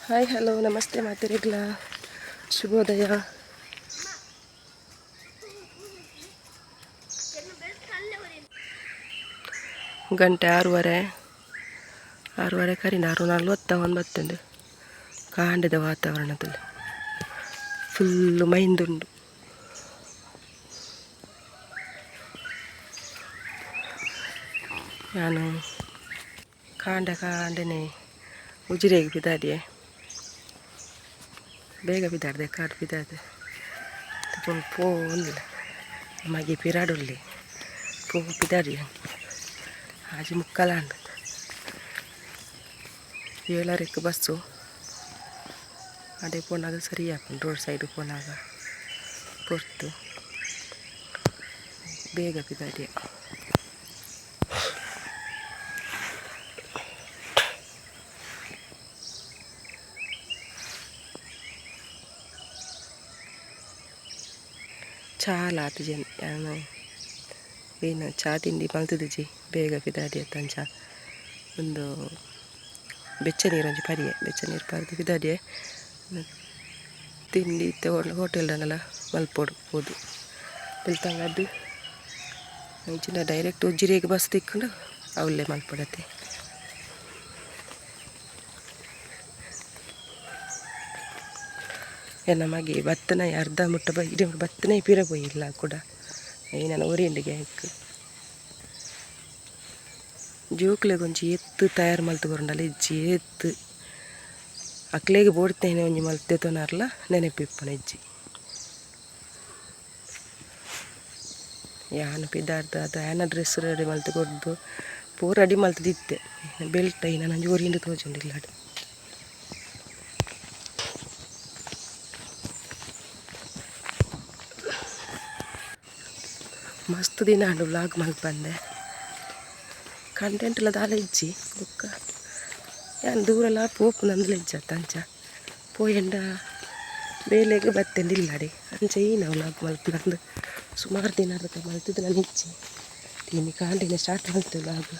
Hi, hello, namaste ಮಾತೆರೆಗ್ಲ. ಶುಭೋದಯ. ಗಂಟೆ 6:30, 6:30 ಕರಿನ 6:49. ಕಾಂಡದ ವಾತಾವರಣದಲ್ಲಿ ಫುಲ್ಲು ಮೈಂದುಂಡು. ನಾನು ಕಾಂಡ ಕಾಂಡನೆ ಉಜಿರೆಗೆ ಬಿದಾಡಿಯೆ. ಬೇಗ ಬಿದಾಡ್ದೆ, ಕಾಡು ಬಿದಾದೆ ತಗೊಂಡು ಪೋಂದಿಲ್ಲ. ಮಗೆ ಪಿರಾಡುಲ್ಲಿ ಪೋ ಪಿದಾಡಿ. 6:45. 7:30ಕ್ಕೆ ಬಸ್ಸು. ಅದೇ ಪೋನಾಗ ಸರಿ ಆಪುಂಡು. ರೋಡ್ ಸೈಡ್ ಪೋನಾಗ ಪೊರ್ತು. ಬೇಗ ಪಿದಾಡಿಯೆ. ಚಾಲ ಆತುಜಿ. ಯಾನ್ ಬೇನ ಚಾ ತಿಂಡಿ ಮಲ್ತುದುಜಿ. ಬೇಗ ಪಿದಾಡಿ ಅಂಚ ಉಂದು ಬೆಚ್ಚ ನೀರೊಂಜಿ ಪರಿಯೆ. ಬೆಚ್ಚ ನೀರು ಪರ್ದು ಪಿದಾಡಿಯೆ. ತಿಂಡಿ ಇತ್ತೆ ಹೋಟೆಲ್ ಡಾಂಡಲ ಮಲ್ಪೊಡು ಪೋದು. ಬೆಳ್ತಂಗಡ್ ಇಂಚಿನ ಡೈರೆಕ್ಟ್ ಉಜ್ಜಿರೆಗ್ ಬಸ್ ತಿಕ್ಕುಂಡು, ಅವ್ಲೆ ಮಲ್ಪೊಡತೆ. ಎನ್ನ ಮಗೆ ಬತ್ತನ ಅರ್ಧ ಮುಟ್ಟ ಬೈ ಬತ್ತನೆ ಪಿರ ಪೋಯಿಲ್ಲ ಕೂಡ. ಐನನ ಒರಿಯಂಡಿಗೆ ಎಂಕ್ ಜೋಕ್ಲೆಗ್ ಒಂಜಿ ಎತ್ತು ತಯಾರು ಮಲ್ತ್ ಕೊರ್ಂಡಲ ಇಜ್ಜಿ. ಎತ್ತು ಅಕ್ಲೆಗ್ ಬೋಡ್ತೇನೆ ಒಂಜಿ ಮಲ್ತ್ ದೆತೊನರ್ಲ ನೆನಪಿಪ್ಪುನ ಇಜ್ಜಿ. ಯಾನ್ ಪಿದಾಡ್ದ್ ಅದು ಆಯನ ಡ್ರೆಸ್ ರೆಡಿ ಮಲ್ತ್ ಕೊರ್ದು ಪೂರ ರೆಡಿ ಮಲ್ತ್ದಿತ್ತೆ. ಬೆಲ್ಟ್ ಐನ ಒಂಜಿ ಒರಿಂಡ್ ತೋಜುಂಡು ಇಲ್ಲಡ್. ಮಸ್ತ್ ದಿನ ಆಂಡ್ ವ್ಲಾಗ್ ಮಲ್ಪಂದೆ. ಕಂಟೆಂಟ್ ಲ ದಾಲ ಇಜ್ಜಿ. ಬೊಕ್ಕ ಯಾನ್ ದೂರಲ ಪೋಪುನಂದ್ಲ ಇಜ್ಜತ್ತ. ಅಂಚ ಪೋಯೆಂಡ ಬೇಲೆಗ್ ಬತ್ತೆಂಡ ಇಲ್ಲಡೆ. ಅಂಚ ಈನ ವ್ಲಾಗ್ ಮಲ್ಪುನಂದ್ ಸುಮಾರು ದಿನ ಮಲ್ತುದು ನನ ಇಜ್ಜಿ. ಇನಿ ಕಾಂಡೆನೆ ಸ್ಟಾರ್ಟ್ ಮಲ್ತೆ ವ್ಲಾಗ್.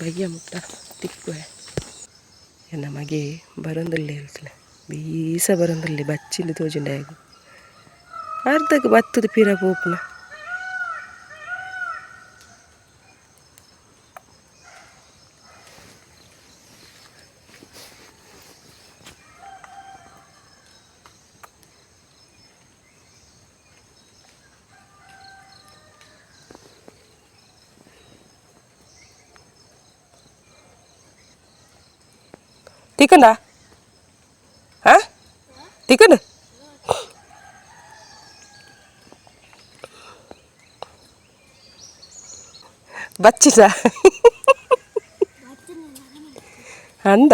ಬಯ್ಯ ಮುಟ್ಟ ತಿಕ್ಕುವೆ. ಎನ್ನ ಮಗೆ ಬರೊಂದುಲ್ಲೆ ಹೇಳ್ತಲೆ, ಬೀಸ ಬರೊಂದುಲ್ಲೆ. ಬಚ್ಚಿಂದು ತೋಜುಂಡು ಆಯಗ್. ಅರ್ಧಗ್ ಬತ್ತುದು ಪಿರ ಪೋಪುನ. ತಿಕ್ಕಂಡ ಹಾ ತಿಕ್ಕಂಡು. ಬಚ್ಚಿದ ಅಂದ.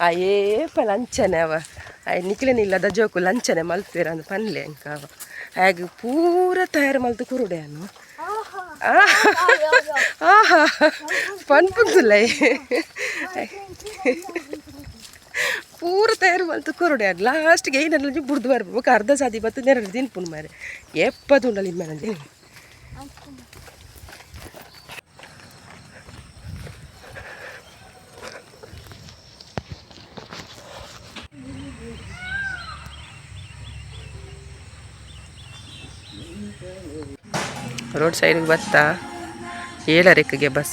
ಆ ಏಪ ಲಂಚನೆ ಅವ ನಿಕ್ಲೆನ ಇಲ್ಲದ ಜೋಕು ಲಂಚನೆ ಮಲ್ಪೇರ ಅಂದ್ ಪನ್ಲೆ ಅಂಕ. ಅವ ಆಗ ಪೂರ ತಯಾರು ಮಲ್ತು ಕುರುಡೆ ಅನ್ನು. ಆಹಾ, ಪನ್ಪುಂದುಲ್ಲ. ಪೂರ ತಯಾರು ಮಲ್ತು ಕುರುಡೆ. ಲಾಸ್ಟ್ಗೆ ಏನಲ್ಲ ಬುಡ್ದು ಬರ್ಬೇಕು. ಅರ್ಧ ಸಾದಿ ಬತ್ತು ನೆರಳು ತಿನ್ಪುಂಡು ಮಾರೆ. ಎಪ್ಪದುಂಡಲ್ಲ ಇಮ್ಮೆ. ರೋಡ್ ಸೈಡ್ಗೆ ಬತ್ತ. 7:30ಕ್ಕೆ ಬಸ್.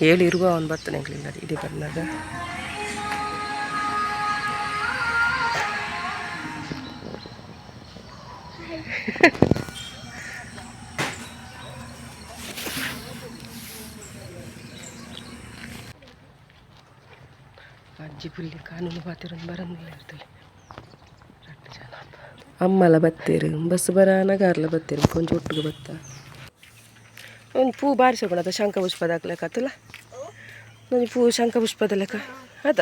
7 ಇರುವ ಅವನು ಬತ್ತನೆ ಎಂಕ್ಲಿಲ್ಲ ಇಡೀ ಬಂದಾಗ. ಅಜ್ಜಿ ಪುಲ್ಲಿ ಕಾನೂನು ಪಾತಿರೊಂದು ಬರಂದಿಲ್ಲ ಇರ್ತಲೆ. ರಡ್ಡ್ ಜನ ಅಮ್ಮಲ ಬತ್ತೇರು. ಬಸ್ ಬರಾನ ಕಾರ್ಲ ಬತ್ತೇರು. ಕೊಂಚ ಒಟ್ಟಿಗೆ ಬತ್ತ. ಒಂದು ಪೂ ಬಾರಿಸೋಣ. ಶಂಖ ಪುಷ್ಪದ ಲೆಕ್ಕ ಆತಲ್ಲ. ಒಂಜಿ ಪೂ ಶಂಖ ಪುಷ್ಪದ ಲೆಕ್ಕ ಅದ.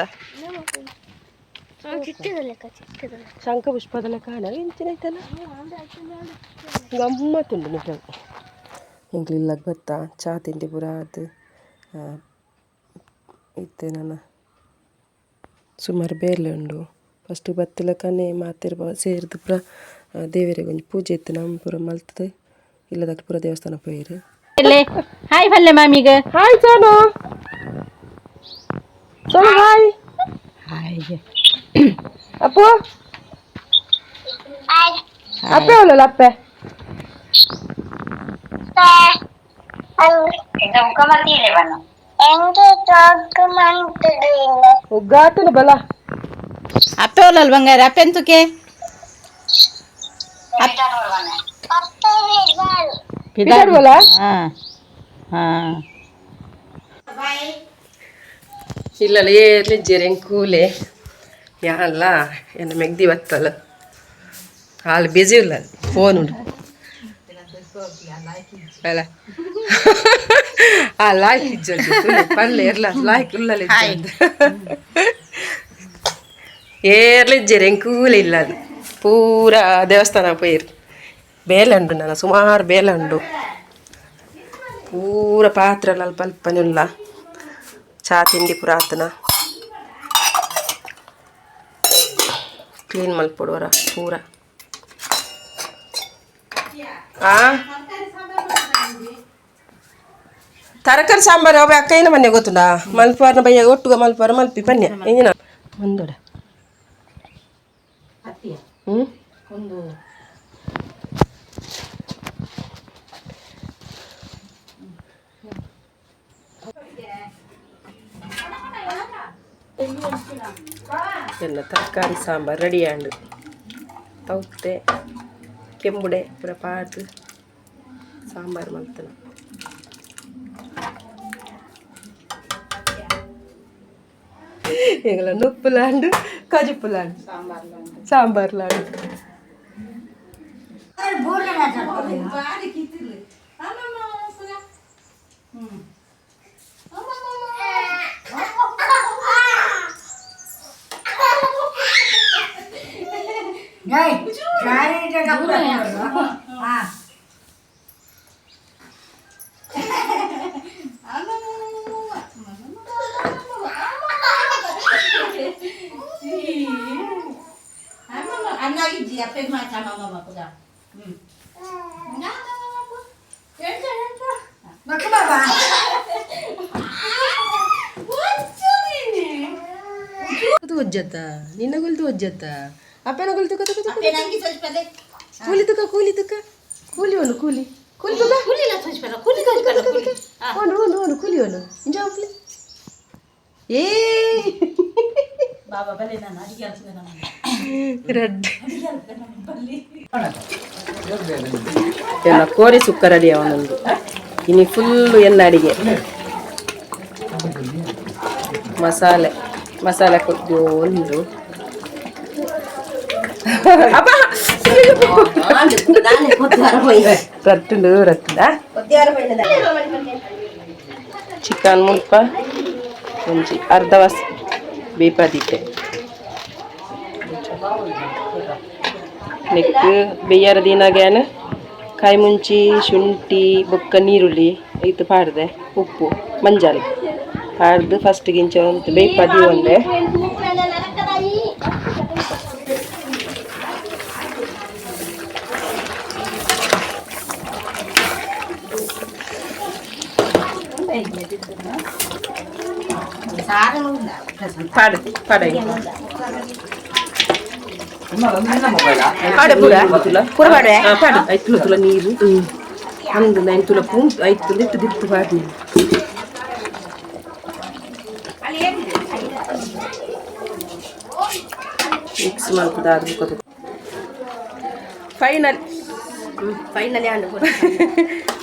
ಚಿಕ್ಕದ ಲೆಕ್ಕ, ಚಿಕ್ಕದ. ಶಂಖ ಪುಷ್ಪದ ಲೆಕ್ಕ ಆನ ಇಂಚಿನ ಐತಲ್ಲ. ಗಮ್ಮತ್ತುಂಡು ನಿಜ. ಎಂಕ್ಲು ಇಲ್ಲಗ್ ಬತ್ತ. ಚಾ ತಿಂಡಿ ಪೂರ ಆದ್ ಇತ್ತೆ ನನ ಸುಮಾರು ಬೇಲೆ ಉಂಡು. ಫಸ್ಟ್ ಬತ್ತಿಲಕನೆ ಮಾತೆರ್ ಸೇರ್ದ್ ಪೂರ ದೇವೆರೆಗ್ ಒಂಜಿ ಪೂಜೆ ಇತ್ತು. ನಮ್ಮ ಪೂರ ಮಲ್ತ್‌ದ್ ಇಲ್ಲದಕ್ಕೆ ಪೂರ ದೇವಸ್ಥಾನ ಪೋಯಿರು. ಹಾಯ್ ಪಲ್ಲೆ ಮಾಮಿಗ. Hi Sonu, Sonu hi. Hi. Appu, ಅಪ್ಪೆ ಅವಳಲ್ಲ ಅಪ್ಪೆ. ಒಗ್ಗಾತನ ಬಲ. ಅಪ್ಪೆ ಅವಳಲ್ಲ ಬಂಗಾರ, ಅಪ್ಪೆ ಎಂತಕ್ಕೆ? ಪಿದಾಡುವಲ್ಲ? ಹಾ ಹಾ. ಇಲ್ಲಲ್ಲ ಏರ್ಲಿ ಜೆರೆಂಗ್ ಕೂಲೆ ಯಾಲ್ಲ ಎನ್ನ ಮೆಗ್ದಿ ಬತ್ತಲ್ಲ. ಹಾಲು ಬಿಸಿ ಇಲ್ಲ, ಫೋನ್ ಉಂಡು ಅಲ್ಲ. ಆ ಲಾಯ್ಕ್ ಇಜ್ಜಿ ಪಲ್ಲೆ ಇರ್ಲ ಲಾಯ್ಕ್ ಉಲ್ಲಲ್ಲ. ಏರ್ಲಿ ಜೆರೆಂಗ್ ಕೂಲೆ ಇಲ್ಲ, ಅದು ಪೂರ ದೇವಸ್ಥಾನ ಪೋಯಿರು. ಬೇಲೆ ಉಂಡು ನನ್ನ, ಸುಮಾರು ಬೇಲೆ ಉಂಡು. ಪೂರ ಪಾತ್ರೆ ಅಲ್ಪ ಅಲ್ಪನೆ ಉಲ್ಲ. ಚಾ ತಿಂಡಿ ಪೂರ ಆತನ ಕ್ಲೀನ್ ಮಲ್ಪೊಡುವರ ಪೂರ. ಆ ತರಕಾರಿ ಸಾಂಬಾರು ಅವ ಅಕ್ಕ ಏನ ಮನೆ ಗೊತ್ತುಂಡಾ? ಮಲ್ಪಾರನ ಬಯ್ಯ ಒಟ್ಟುಗ ಮಲ್ಪಾರ ಮಲ್ಪಿ ಪನ್ಯ ಎಂಜಿನ ಒಂದೊಡ. ಹ್ಞೂ. ಒಂದು. ಎಲ್ಲ ತರಕಾರಿ ಸಾಂಬಾರು ರೆಡಿ ಆಂಡು. ತೌತೆ ಕೆಂಬುಡೆ ಪೂರ ಪಾಡ್ದು ಸಾಂಬಾರು ಮಲ್ತನ. ಎಂಗಲ ನುಪ್ಪುಲಾಂಡು, ಕಜಿಪುಲಾಂಡು, ಸಾಂಬಾರ್ಲಾಂಡು. ಒಜ್ಜತ್ತ ನಿನ್ನ ಗುಲ್ತು ಒಜ್ಜತ್ತ ಅಪ್ಪನ ಗುಲ್ತು ಕತ ಕತ. ಕೂಲಿ ತುಕ, ಕೂಲಿ ತುಕ, ಕೂಲಿ ಒಂದು, ಕೂಲಿ ಕೂಲಿ ತುಕ. ಒಂದು ಒಂದು ಒಂದು ಕೂಲಿ ಒಂದು ಇಂಜ. ಏ ರೆಡ್ ಎಲ್ಲ ಕೋರಿ ಸುಕ್ಕ ರೆಡಿ ಅವನೊಂದು. ಇನಿ ಫುಲ್ಲು ಎಲ್ಲ ಅಡಿಗೆ ಮಸಾಲೆ ಮಸಾಲೆ ಕೊಟ್ಟು ಒಂದು ಅಪ್ಪ ರಟ್ಟುಂಡು ರಟ್ಟುಂಡ. ಚಿಕನ್ ಮುಲ್ಪ ಒಂಜಿ ಅರ್ಧ ವಸ್ ಬೇಪದಿತ್ತೆ. ನೆಕ್ ಬೆಯ್ಯರ ದಿನಾಗ್ಯಾನ ಕಾಯಿ ಮುಂಚಿ, ಶುಂಠಿ ಬೊಕ್ಕ ನೀರುಳ್ಳಿ ಐತು ಪಾಡ್ದೆ, ಉಪ್ಪು ಮಂಜಾಲ್ ಪಾಡ್ದು ಫಸ್ಟ್ ಗಿಂಚ ಒಂದು ಬೇಯ್ಪದಿ ಒಂದೆ. ಪಾಡು ಪಾಡ ಪಾಡ ಪೂರ ಪೂರ ಪಾಡೆ ಪಾಡು. ಐತುಲ ತುಲ ನೀರು ಅಂದು ನೈನ್ ತುಲ ಪೂಂಟ್ ಐತು ಲಿಟ್ಟು ದಿತ್ತು ಪಾಡ್ನಿ. ಮಿಕ್ಸ್ ಮಾಡ್ತದ ಅದು ಗೊತ್ತು. ಫೈನಲ್. ಫೈನಲಿ.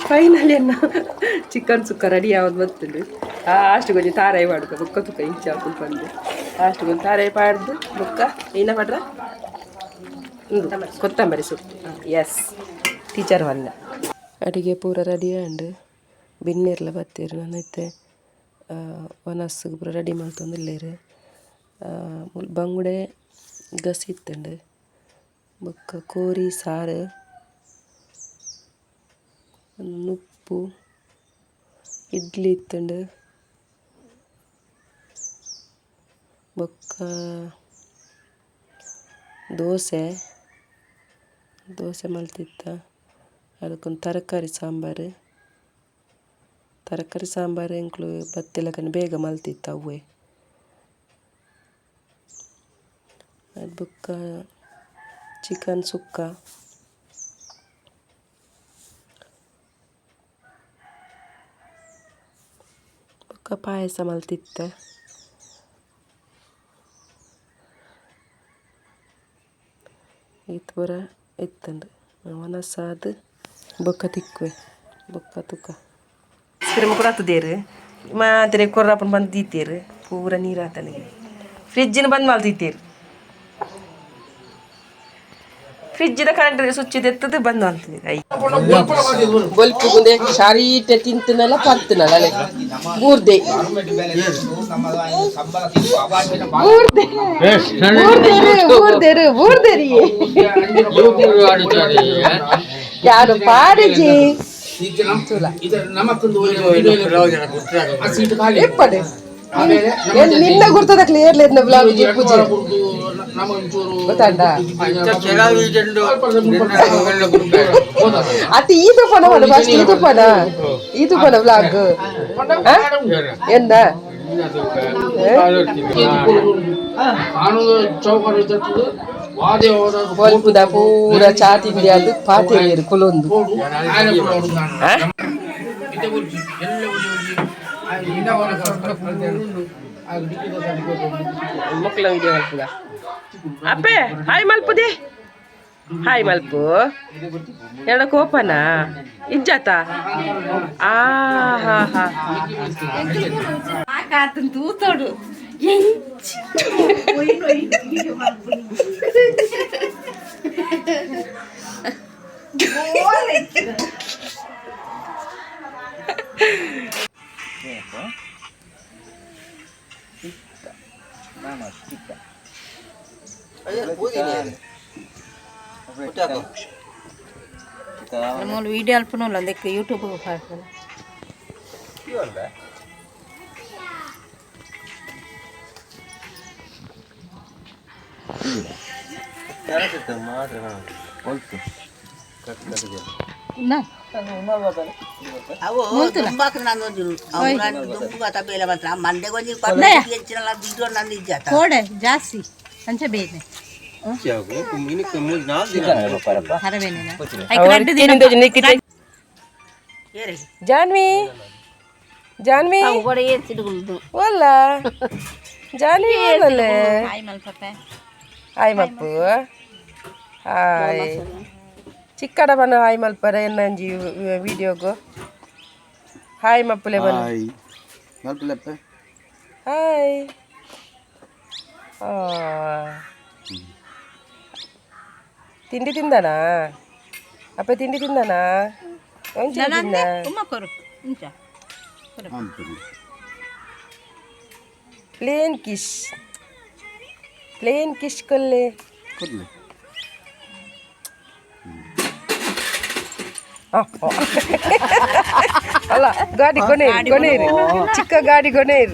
ಫೈನಲಿ ಅನ್ನ ಚಿಕನ್ ಸುಕ್ಕ ರೆಡಿ ಯಾವ್ದು ಬರ್ತದೆ. ಅಷ್ಟು ಕೊಂಚ ತಾರಾಯಿ ಮಾಡುಕ ಬೊಕ್ಕ ತುಕ್ಕ ಇಂಚ ಬಂದು ಅಷ್ಟು ಕೊಂಚ ತಾರಾಯಿ ಪಾಡ್ದು ಬೊಕ್ಕ ಏನ ಮಾಡ್ರ ಕೊತ್ತಂಬರಿ ಸೊಪ್ಪು. ಎಸ್ ಟೀಚರ್ ವಲ್ಲ. ಅಡಿಗೆ ಪೂರ ರೆಡಿ ಆಂಡ್ ಬಿನ್ನೆರ್ಲ ಬತ್ತೀರು. ನಾನು ಇತ್ತೆ ಒನಸ್ಗೆ ಪೂರ ರೆಡಿ ಮಲ್ತೊಂದುಲ್ಲೆರ್. ಬಂಗುಡೆ ಗಸಿ ಇತ್ತುಂಡು, ಬೊಕ್ಕ ಕೋರಿ ಸಾರು, ನುಪ್ಪು, ಇಡ್ಲಿ ಇತ್ತುಂಡು, ಬೊಕ್ಕ ದೋಸೆ, ದೋಸೆ ಮಲ್ತಿತ್ತ. ಅದಕ್ಕೊಂದು ತರಕಾರಿ ಸಾಂಬಾರು. ತರಕಾರಿ ಸಾಂಬಾರು ಎಂಕ್ಲು ಬತ್ತಿಲಕನೆ ಬೇಗ ಮಲ್ತಿತ್ತು ಅವ್ವೆ. ಅದು ಬೊಕ್ಕ ಚಿಕನ್ ಸುಕ್ಕ. ಬೊಕ್ಕ ಪಾಯಸ ಮಲ್ತಿತ್ತೆ. ಈತ್ ಪೂರ ಇತ್ತುಂಡು ವನಸಾದ್ ಬೊಕ್ಕ ತಿಕ್ಕುವೆ ಬೊಕ್ಕ ತುಕ್ಕ. ಐಸ್ ಕ್ರೀಮ್ ಕೂಡ ದೇರು ಮಾತ್ರೆ ಕೊರ್ರಪ್ಪನ ಬಂದು ದೀತೇರು ಪೂರ ನೀರು ಆತನಿಗೆ. ಫ್ರಿಜ್ಜಿನ ಬಂದ್ ಮಲ್ತಿತ್ತೇರು. ಫ್ರಿಜ್ಜಿದ ಕರೆಂಟ್ ಸ್ವಿಚ್ ಎತ್ತದು ಬಂದ್ ಮಲ್ತಿದ್ದೀರಿ. I ಬೊಲ್ಪು ಗುಂದೆ ಶಾರೀಟೆ ತಿಂತನಲ್ಲ ಪರ್ತನಲ್ಲ ಅಲೆ ಬೂರ್ದೆ ಬೂರ್ದೆ ಬೂರ್ದೇರು ಬೂರ್ದೇರು ಬೂರ್ದೇರಿ ಯಾರು ಪಾಡಿಜಿ ಎಪ್ಪಡೆ ನಿನ್ನ ಗುರ್ತದ ಕ್ಲಿಯರ್ ಲೇದ್ನ ಬ್ಲಾಗ್ ಪೂಜೆ ಗೊತ್ತಾಂಡ ಅತಿ ಈ ತುಪ್ಪನ ಮಾಡು ಫಸ್ಟ್ ಈ ತುಪ್ಪನ ಈ ತುಪ್ಪನ ಬ್ಲಾಗ್ ಎಂದ ಬೊಲ್ಪುದ ಪೂರ ಚಾ ತಿಂಡಿ ಅದು ಪಾತೆ ಕುಲೊಂದು. ಮೊಕ್ಕಲ ವಿಡಿಯೋ ಮಲ್ಪುಗ ಅಪ್ಪೆ ಹಾಯ್ ಮಲ್ಪುದೆ ಹಾಯ್ ಮಲ್ಪು ಎಡ ಕೋಪನ ಇಜ್ಜಾತ ಆ ಹಾ ಹಾ ತೂತೋಡು. ಮೂಲು ವೀಡಿಯೋ ಅಲ್ಪನಲ್ಲ ಅದಕ್ಕೆ ಯೂಟ್ಯೂಬ್ ಹಾಕೋದು. ಅವು ದುಂಬಾಕ್ ನಾನು ದುಂಬು ಬೇಲೆ ಮಾತ್ರ ಮಂದೆಗೊಂಜಿ ನನ್ನ ಇಜ್ಜಾತ ಕೋಡೆ ಜಾಸ್ತಿ ಅಂಚ ಬೇನೆ. ಜಾನ್ವಿ ಜಾನ್ವಿ ಒಲ್ಲ ಜಾನ್ವಿ ಓಲಲೆ ಹಾಯ್ ಮಲ್ಪಪ್ಪೆ. ಹಾಯ್ ಮಲ್ಪು ಹಾಯ್ ಚಿಕ್ಕಡ ಬಣ್ಣ ಹಾಯ್ ಮಲ್ಪರ ಎನ್ನಂಜಿ ವಿಡಿಯೋಗು ಹಾಯ್ ಮಪ್ಪುಲೆ ಬಣ್ಣ ಹಾಯ್. ತಿಂಡಿ ತಿಂದನಾ ಅಪ್ಪ? ತಿಂಡಿ ತಿಂದನಾ? ಒಂಚೂರು ತಿಂದ. ಉಮ್ಮಕೊರು ಇಂಚ. Plane kiss plane kiss ಕೊಲ್ಲೆ. ಅಲ್ಲ ಗಾಡಿ ಕೊನೆಯಿರು ಕೊನೆಯಿರು ಚಿಕ್ಕ ಗಾಡಿ ಕೊನೆಯಿರು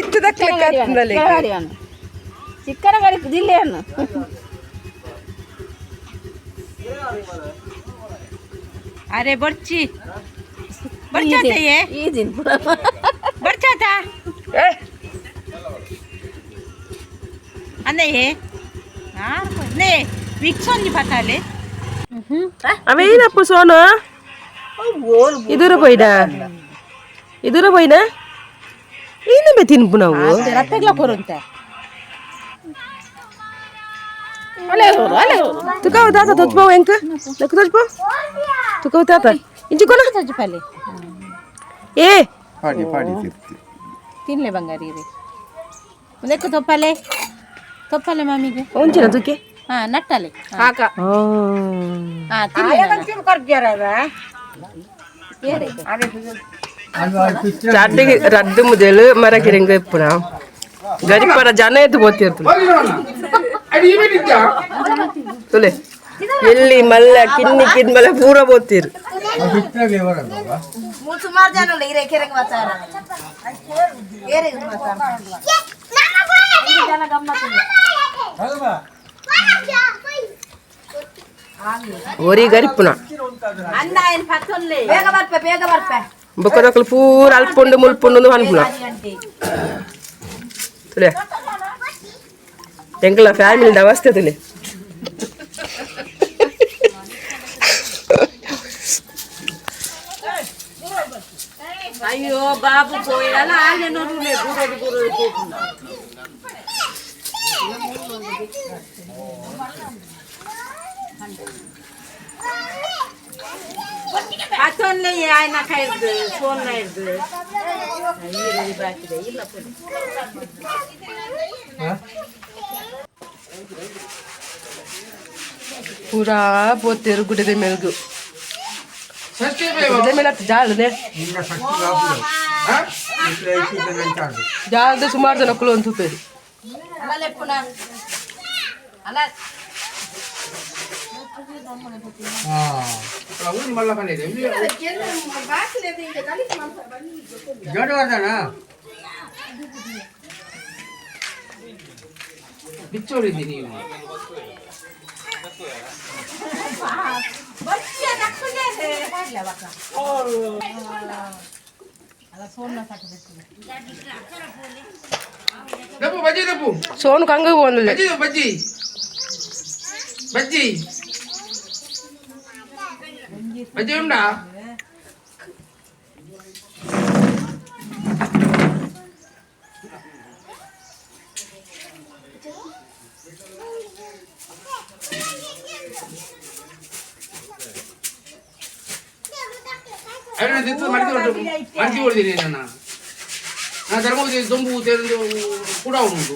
ಇತ್ತು ದಕ್ಲೆಕ್ಕ. ಚಿಕ್ಕನ ಗಾಡಿ ದಿಲ್ಲೆಯನ್ನು. ಅರೆ ಬರ್ಚಿ ಬರ್ಚಾತಯ್ಯೆ ಬರ್ಚಾತ ಅಂದಯ್ಯೆ ನೇ ವಿಕ್ಸ್ ಒಂಜಿ ಪತ್ತಾಲೆ. ಅವೇನಪ್ಪ ಸೋನು ಇದರ ಪೋಯ್ಡ ಇದರ ಪೋಯ್ನ ಇನ್ನೊಮ್ಮೆ ತಿನ್ಪು ನಾವು. ರಪ್ಪೆಗ್ಲ ಕೊರುಂತೆ. ತುಕಾವ ತಾತ ತೋಚ್ಪಾವ ಎಂಕ್ ನಕ್ಕು ತೋಚ್ಪಾವ ತುಕಾವ ತಾತ ಇಂಚಿ ಕೊನ ತೋಜುಪಲ್ಲಿ. ಏ ಪಾಡಿ ಪಾಡಿ ತಿರ್ತಿ. ತಿನ್ಲೆ ಬಂಗಾರಿ ರೀ ಮುಂದಕ್ಕೆ ತೊಪ್ಪಲೆ ತೊಪ್ಪಲೆ ಮಾಮಿಗೆ. ಒಂಚಿನ ತುಕೆ. ಹಾ ನಟ್ಟಲೆ ಹಾಕ. ಹಾ ತಿನ್ಲೆ. ರಡ್ಡು ರಡ್ಡು ಮುದೆಲು ಮರಕಿರಂಗ ಇಪ್ಪುನ ಗರಿಪರ ಜನ ಎದ್ದು ಪೋತಿರ್ತದೆ ತುಲೆ ಎಲ್ಲಿ ಮಲ್ಲ ಕಿನ್ನಿ ಕಿನ್ಮಲೆ ಪೂರ ಪೋತಿರು. ಸುಮಾರು ಜನ ಉಳ್ಳ ಇರೆ ಕೆರೆಗೆ ಮಾತಾಡ ಏರೆಗೆ ಮಾತಾಡ ಜನ ಗಮ್ಮತ್ತು. ಒರಿ ಗರಿಪುನ ಬೇಗ ಬರ್ಪೆ ಬೇಗ ಬರ್ಪೆ ಬೊಕ್ಕನಕುಲು ಪೂರ ಅಲ್ಪುಂಡು ಮುಲ್ಪುಂಡು ಅನ್ಪುನ ತುಲೆ ಎಂಕಲ ಫ್ಯಾಮಿಲಿ ಅವಸ್ಥೆ ತುಲೆ ಅಯ್ಯೋ ಬಾಬು ಪೋಯಲ್ಲ ಆಲೆ ನೋಡುಲೆ ಬೂರೋಡು ಬೂರೋಡು ಪೋಪುನ ಅತ್ತೊನ್ಲೆ ಆಯ್ನ ಕೈರ್ದು ಫೋನ್ ಇರ್ದು ಬಾಕಿದೆ ಇಲ್ಲ ಪುಡಿ. ಪೂರಾ ಪೋತೇರು ಗುಡ್ಡದ ಮೇಲ್ಗು ಗುಡ್ಡದ ಮೇಲೆ ಹತ್ತು ಜಾಲನೆ ಜಾಲದ ಸುಮಾರು ಜನ ಕುಲು ಅಂತ ತೂಪೇರು. ಬಿಚ್ಚೋಳಿದ್ದೀನಿ ನೀವು. ದಪ್ಪು ಬಜ್ಜಿ ದಪ್ಪು. ಸೋನು ಕಂಗ ಹೋಗಲ್ಲ. ಬಜ್ಜಿ ಬಜ್ಜಿ ಬಜ್ಜಿ ಬಜ್ಜಿ ಉಂಡಾ? ಮಡಿಕೆ ಹೊಡೆದಿನಿ ನನ್ನ ನಾ ಧರ್ಮಕ್ಕೆ ದೊಂಬು ತೇರಂದು ಕೂಡ ಉಂಟು.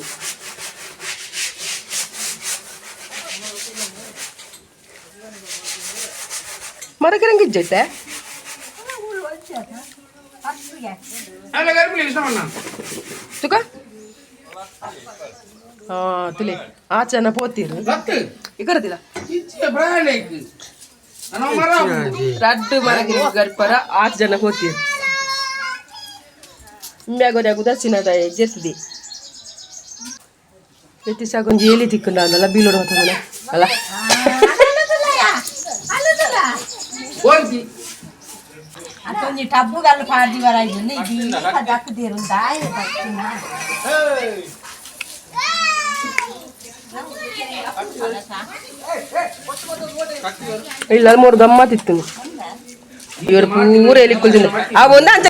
ಮರಕಿರಂಗ ಇಜ್ಜೈತೆ. ಅಲ್ಲ ಗರ್ಭಿಣಿ ಇಷ್ಟವನ್ನ. ತುಕ ಹಾ ತುಲೆ ಆಚೆನ ಪೋತೀರು. ಲತ್ತು. ಇಕರದಿಲ್ಲ. ಇಚ್ಚೆ ಬ್ರಾಂಡ್ ಐಕ್ ನಾನು ಮರ. ರಡ್ಡು ಮರಗಿರಿ ಗರ್ಪರ ಆಚ್ ಜನ ಹೋತೀರು ಇಂಬ್ಯಾಗೋದ ಉದಾಸೀನದ ಜೆತ್ತಿದೆ ವ್ಯತ್ಯಾಸ ಕೊಂಚ ಏಲಿ ತಿಕ್ಕುಂಡ ಅಲ್ಲ ಬೀಲೋಡು ಹೋತವನ ಅಲ್ಲ. ಓಂತಿ. ಅತ್ತೊಂಜಿ ಟಬ್ಬುಗಲ್ಲು ಪಾಡ್ದಿ ಬರ ಇದು ದಕ್ಕದಿರು ದಾಯ ಬತ್ತಿನ. ಇಲ್ಲ ಮೂರು ಗಮ್ಮತ್ತಿತ್ತು ಇವರು ಪೂರ ಎಲಿ ಕುಲ್ತಿಂದ ಆ ಒಂದ ಅಂಚ.